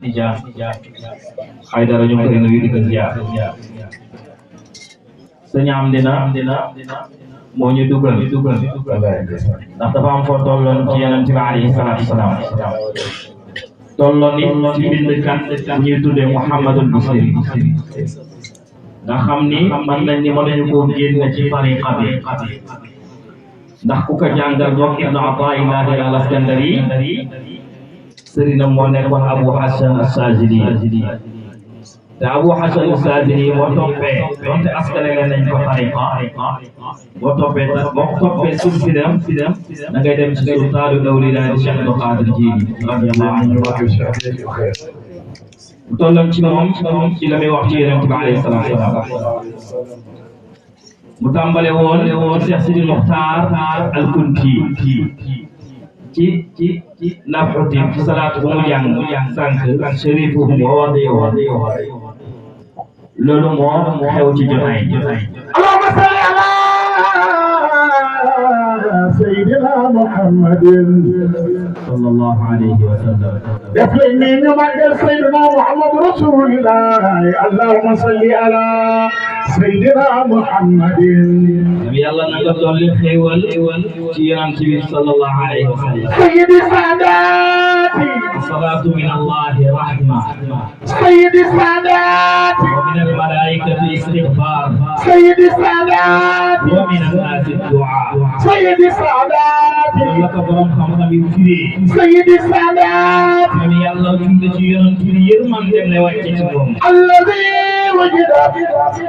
Tijaan Haydara ñu koy nuyu di ko ziar sëñ am dina moo ñu dugal ndax dafa am foo tolloon ci Yonent bi alayhi salaatu wasalaam tolloon it ci bindkat bu ñuy tuddee Muhammadul Busiri nga xam ni man nañ ni mënuñu koo génn ci tariqa bi ndax ku ko jàngal moom Ibnu Ataa'illaah al-Iskandari sëriñam moo nekkoon Abu Hasan as-Saazili te Abu Hasan as-Saazili moo toppee donte askane nañ ko tariqa boo toppee silsilam da ngay dem ci Sultaanul Awliyaa di Cheikh Abdul Qaadir Jiili radiyallaahu anhu mu tolloon ci moom ci la muy wax ci Yonent bi alayhi salaatu wa salaam mu tàmbale woon Cheikh Sidi Muxtaar al-Kunti ci nafuti ci salaatu bu mu jàng sànq sharifuhum wa wadi'uhum loolu moo xew ci jotaay Allahumma salli ala sayyidina Muhammadin sallallahu alayhi wa sallam dafni ñu magal sayyidina Muhammad rasulullah Allahumma salli ala sayyidina Muhammadin yàlla na nga dolli xéewal ci Yonent bi sallallahu alayhi wa sallam sayyidi saadati salaatu min Allahi rahma sayyidi saadati wa min al-malaa'ikati istighfar sayyidi saadati wa min an-naasi du'a sayyidi saadati la ko borom xam-xam yi firee sayyidi saadati man yàlla julli ci Yonent bi yërmande ne wàcce ci moom alladhi wujida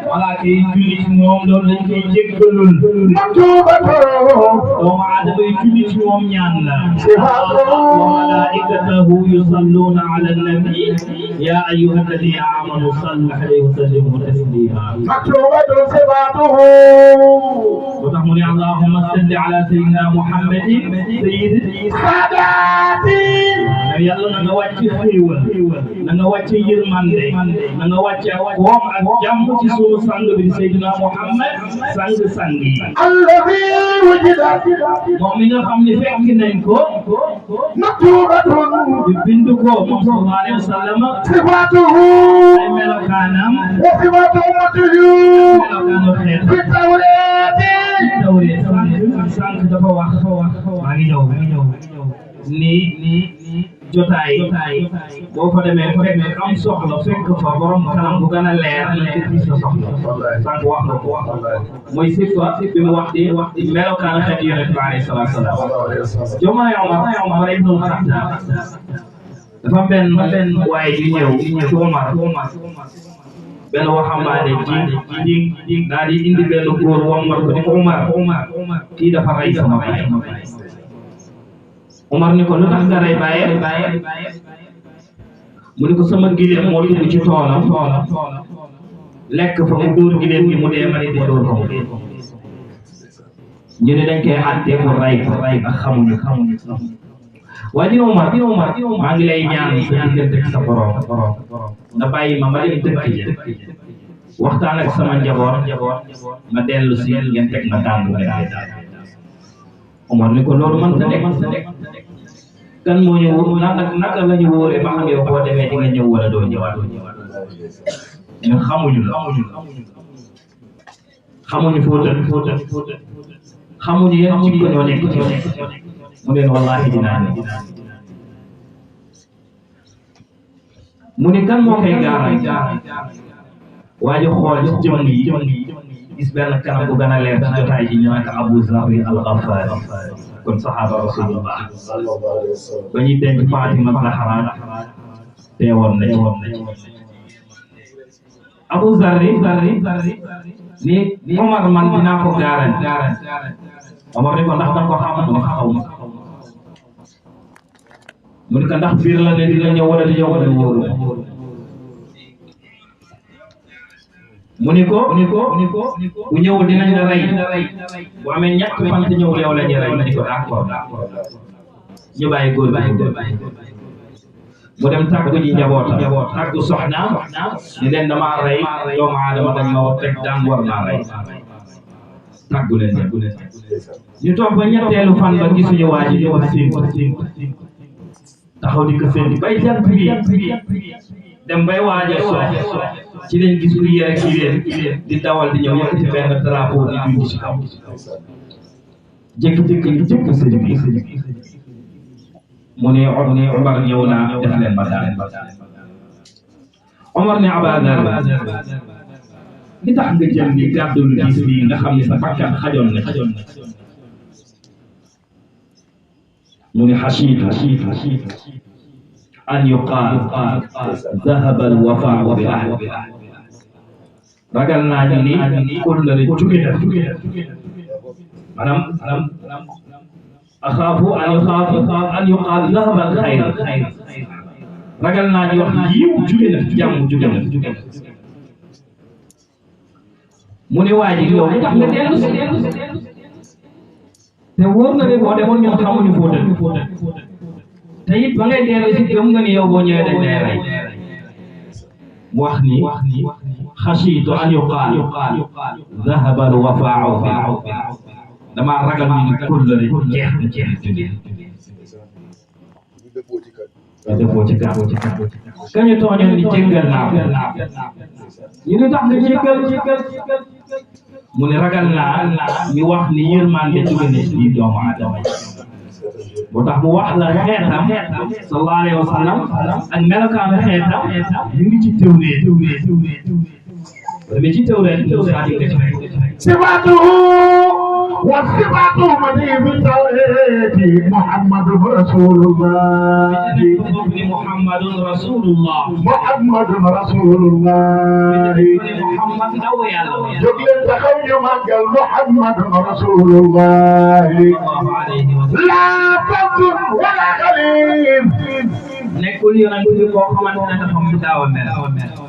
malaaka yi julli ci moom loolu lañ koy jéggalul maktubatu doomu aadama yi julli ci moom ñaan la wa malaa'ikatahu yusalluuna ala nabi ya ayyuha alladhina amanu sallu alayhi wa sallimu taslima maktubatu sifatuhu moo tax mu ne allahumma salli ala sayyidina muhammadin sayyidi saadati yàlla na nga wàcc xéewal na nga wàcc yërmande na nga wàcc woom ak jàmm ci sunu sang bi sayyidina muhammad sang yi alladhi wujida moom mi nga xam ne fekk nañ ko maktubatun di bind ko moom sallallahu alayhi wa sallam sifatuhu ay melokaanam wa sifatu ummatihi melokaanu xeet fi tawrati tawreet sànq dafa wax maa ngi ñëw ni jotaay boo fa demee fekk am soxla fekk fa borom kanam bu gën a leer nañ ko gis sa soxla sànq wax na ko mooy sifa bi mu wax di melokaan xeet Yonent bi alayhi salaatu wa salaam jomaay Omar ibnul Xattaab dafa benn waaye di ñëw ci Omar benn waxambaane ji daal di indi benn góor wommat ko ni ko Omar kii dafa rey sama baay Omar ni ko lu tax nga rey baayam mu ni ko sama gileem moo dugg ci toolam lekk fa mu dóor gileem gi mu dee ma ni di dóor ko ñu ne dañ koy àtte mu rey ko ak xamuñu waaye di Omar maa ngi lay ñaan sa diggante ak sa borom nga bàyyi ma dem dëkk ji waxtaan ak sama njaboot ma dellu si ngeen teg ma daan bu ngeen Omar ni ko loolu man ta nekk kan moo ñu wóor naka la ñu wóoree ba xam yow boo demee di nga ñëw wala doo ñëwaat ñun xamuñu fóota xamuñu yéen ci ko ñoo nekk ci mu leen wallahi dinaa ne mu ne kan moo koy gaaral waa ji xool ci jëmm yi gis benn kanam bu gën a leer ci jotaay ji ñu naan Abu Zarr al-Ghafari kon saxaaba rasulullah ba ñuy denc Fatima Zahra teewoon na ci Abu Zarr ni Omar man dinaa ko gaaral Omar ni ko ndax danga ko xam mu ne xaw ma mu ne ko ndax biir la ne dina ñëw wala di ñëw wala wóoru mu ni ko bu ñëwul dinañ la rey bu amee ñett fan te ñëwul yow la ñu rey mu ni ko d'accord ñu bàyyi góor bi mu dem tàggu ji njabootam tàggu soxnaam ni leen damaa rey doomu aadama dañ ma teg daan war naa rey tàggu leen ñu toog ba ñetteelu fan ba gisuñu waa ji ñu ko siin taxaw di ko seen bay jant bi dem bay waaj a sox ci leen gis ku yére ki leen di dawal di ñëw yëkkati benn drapeau di dund ci kaw jékki-jékki li jëkk sëriñ bi mu ne Omar ñëw naa def leen ba daal Omar ne Abadar li tax nga jël ni gàddu lu diis bii nga xam ne sa bakkan xajoon na mu ne xasiitu an yuqaal dahaba al wafaa bi ahdi ragal naa ñu ni kóllëre jóge na maanaam axaafu an yuqaal dahaba al xayr ragal naa ñu wax yiw jóge na jàmm jóge na mu ne waa ji yow li tax nga dellu si te wóor na ne boo demoon ñoom xamuñu foo dëkk te it ba ngay dellu si gëm nga ni yow boo ñëwee dañ lay rey mu wax ni xasiitu an yuqaal dahaba al wafaau damaa ragal ni kóllëre jeex na defoo ci kàddu kañu tooñoon ni jéggal naa ko ñu ne tax nga jéggal mu ne ragal naa ñu wax ni yërmande jóge na ci doomu aadama moo tax mu wax la xeetam sallallahu alayhi wa sallam ak melokaanu xeetam ñu ngi ci tawreet ci tawreet والصفات مدي بالتوحيد محمد رسول الله محمد رسول الله محمد رسول الله محمد نويا جبل تخيل مجل محمد رسول الله لا تنظر ولا غريب nekkul yonent bi koo xamante ne dafa mu daaw a mel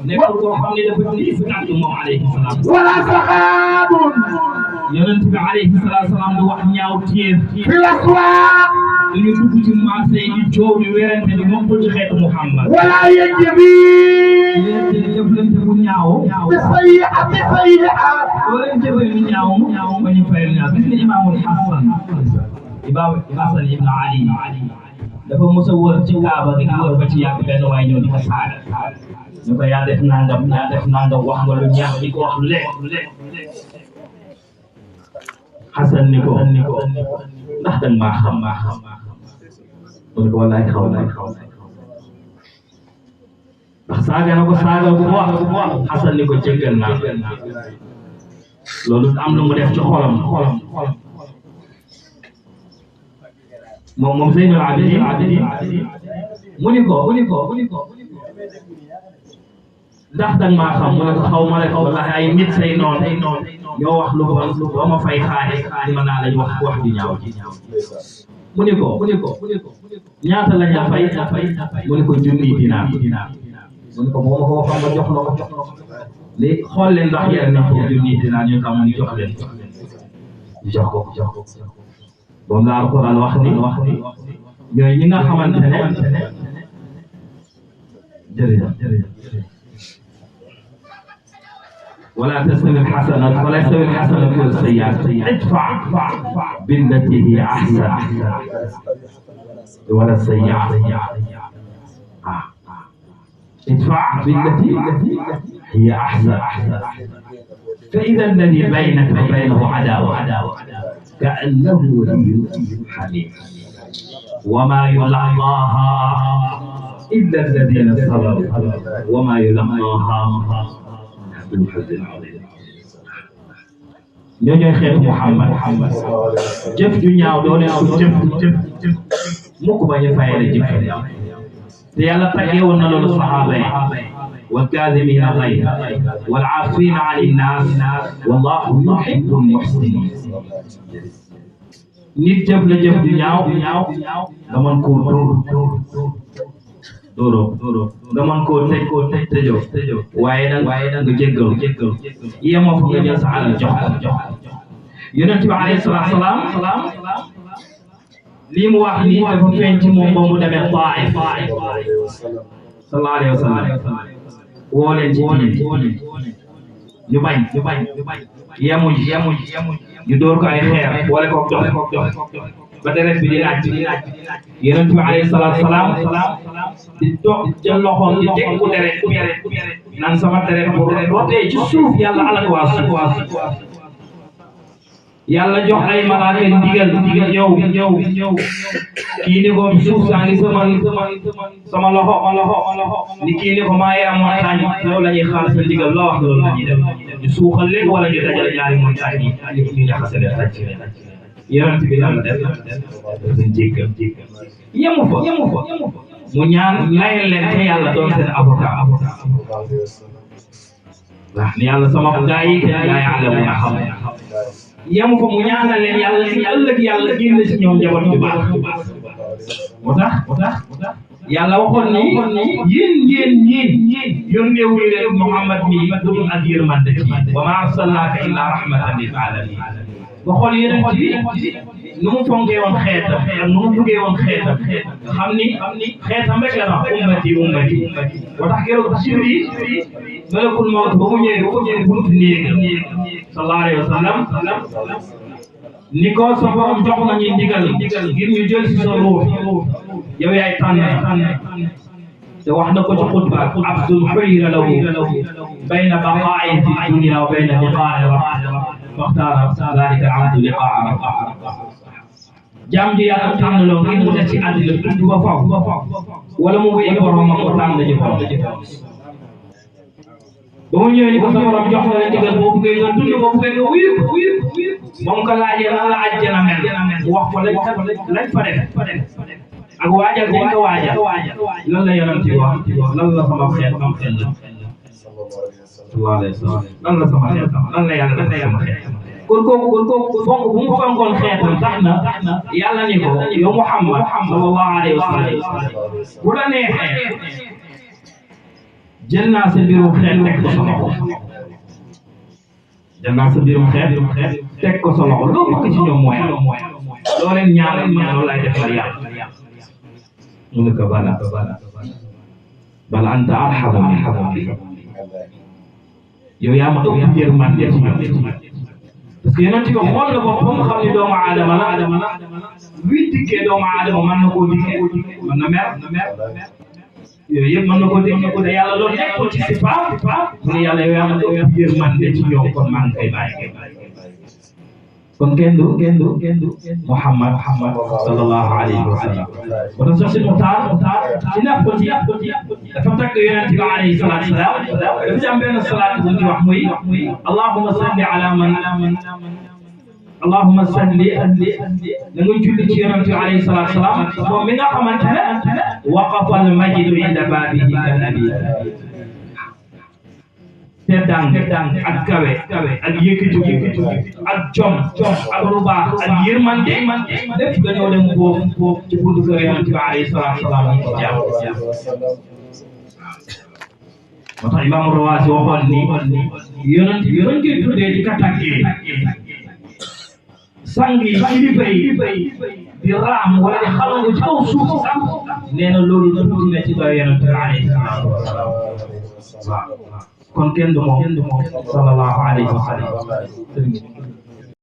nekkul koo xam ne dafa diis kàddu moom alayhi salaam wala saxaabun yonent bi alayhi salaam du wax ñaaw téef fi laswaaq dañu dugg ci marché yi di coow di werante di moom ci xeetu Muhammad wala yajbi jëflante bu ñaaw bi sayyi'ati sayyi'at boo leen jëfee lu ñaaw ba ñu fayal ñaaw gis nga imaamul Hasan ibn Ali dafa mos a wër ci Kaaba gi wër ba ci yàgg benn waay ñëw di ko saaga ñu ko yaa def nangam wax nga lu ñaaw di ko wax lu lekk Hasan ni ko ndax danga maa xam mu ne ko wallaay xaw ndax saaga na ko saaga bu wax Hasan ni ko jéggal naa loolu am lu mu def ci xolam moom Zeynul Abidin mu ni ko ndax danga maa xam mu ne ko xaw ma rek wallahi ay nit say noon ñoo wax lu bon doo ma fay xaare ma naa lañ wax di ñaaw mu ni ko ñaata la ñaa fay mu ni ko junni dinaar mu ni ko boo ma ko waxoon ma jox la ko léegi xool leen ndax yéen na ko junni dinaar ñu xam ni jox leen ñu jox ko moom la Alquran wax ni ñooy ñi nga xamante ne jërëjëf ولا تستوي الحسنة والسيئة ادفع بالتي هي أحسن ولا السيئة ادفع بالتي هي أحسن فإذا الذي بينك وبينه عداوة كأنه ولي حميم وما يلقاها إلا الذين صبروا وما يلقاها ñoo ñooy xeetu Muhammad jëf ju ñaaw doo leen ko jëf mukk bañ a fayale jëf te yàlla taggeewoon na loolu saxaaba yi wal kaazimiina al-ghayz wal aafiina ani n-naas wallaahu yuhibbu al-muhsiniin nit jëf la jëf ju ñaaw nga mën koo dóoroo nga mën koo tëjoo waaye nag nga jéggalu yemoo fa nga jël sa alal jox yonent bi alayhi salaatu salaam lii mu wax nii dafa feeñ ci moom ba mu demee Taif sallallahu alayhi wa sallam woo leen ci diine ñu bañ yemuñ ñu dóor ko ay xeer boole ko jox ba deret bi di laaj yonent bi alayhi salaatu salaam di toog jël loxoom di teg ku deret naan sama deret bu rotee ci suuf yàlla alak waa suuf yàlla jox ay malaaka ndigal ñëw kii ni ko suuf saa ngi sama loxo ni kii ni ko maa yaa montagne yow la ñuy xaar sa ndigal loo wax loolu la ñuy def ñu suuxal leen wala ñu dajale ñaari montagne yi ñu jaxase leen tàcc yonent bi lan la def dafa jéggal yemu fa mu ñaan layal leen te yàlla doon seen avocat ndax ni yàlla sama gaa yi te laa ya'lamuuna xam yemu fa mu ñaanal leen yàlla si ëllëg yàlla génn si ñoom njaboot bu baax moo tax yàlla waxoon ni yéen yónneewul leen Muhammad mi dugul ak yërmande ci wa maa arsalnaaka illaa rahmatan lil aalamiin ba xool yeneen ci nu mu fonkee woon xeetam ak nu mu duggee woon xeetam xam ni xeetam rek la wax ummati moo tax keroog Jibriil malakul mawt ba mu ñëwee buntu néegam sallallahu alayhi wa sallam ni ko sa borom jox nañu ndigal ngir ñu jël si sa ruux yow yaay tànn te wax na ko ci xutba abdul xuyira lahu bayna baqaa'i fi dunya wa bayna liqaa'i rabbih waxtaara zaalika al-abdu liqaa'a rabbih jaam ji yàlla tànn loo ngir mu des ci àddina dund ba faw wala mu wéy boromam ko tànn ji faw ba mu ñëwee ni ko sa borom jox na la ndigal boo buggee nga dund boo buggee nga wuyu moom ko laajee lan la àjjana mel wax ko lañ fa def ak waajal dañ ko waajal lan la yonent bi wax lan la sama xeet am xel la sallallahu alayhi wa sallam lan la sama xeet lan la yàlla def sama xeet kon kooku fonk bu mu fonkoon xeetam tax na yàlla ni ko yow Muhammad sallallahu alayhi wa sallam bu la neexee jël naa sa mbirum xeet teg ko sa loxo jël naa sa mbirum xeet teg ko sa loxo loo bëgg ci ñoom mooy loo leen ñaanal loolu lay def la yàlla mu ne ko bal anta arhamu bi yow yaa ma ëpp yërmande ci ñoom parce que yonent bi xool na bopp ba mu xam ne doomu aadama la luy dikkee doomu aadama mën na koo dikkee mën na mer yooyu yëpp mën na ko dégg te yàlla loolu nekkul ci si mu ne yàlla yow yaa ma ëpp yërmande ci ñoom kon maa ngi koy bàyyi kon kenn du Muhammad sallallahu alayhi wa sallam kon sax si Muxtaar ci naaf ko ci dafa tagg yonent bi alayhi salaatu wa salaam dafa ci am benn salaat bu ñu wax muy allahumma salli ala man allahumma salli na nga julli ci yonent bi alayhi salaatu wa salaam moom mi nga xamante ne waqafa al majidu inda baabihi kal abiy teddang ak kawe ak yëkkatu ak jom ak lu baax ak yërmande lépp dañoo dem foofu ci buntu kër yonent bi alayhi salaatu wa salaam ñu ci jàpp moo tax Imaamu Rawaasi waxoon ni yonent bi doon koy tuddee di ka tàggee sang yi kilifa yi di raam wala di xalangu ci kaw suuf sax nee na loolu tuuti na ci doy yonent bi alayhi salaatu wa salaam kon kenn du moom sallallahu alayhi wa sallam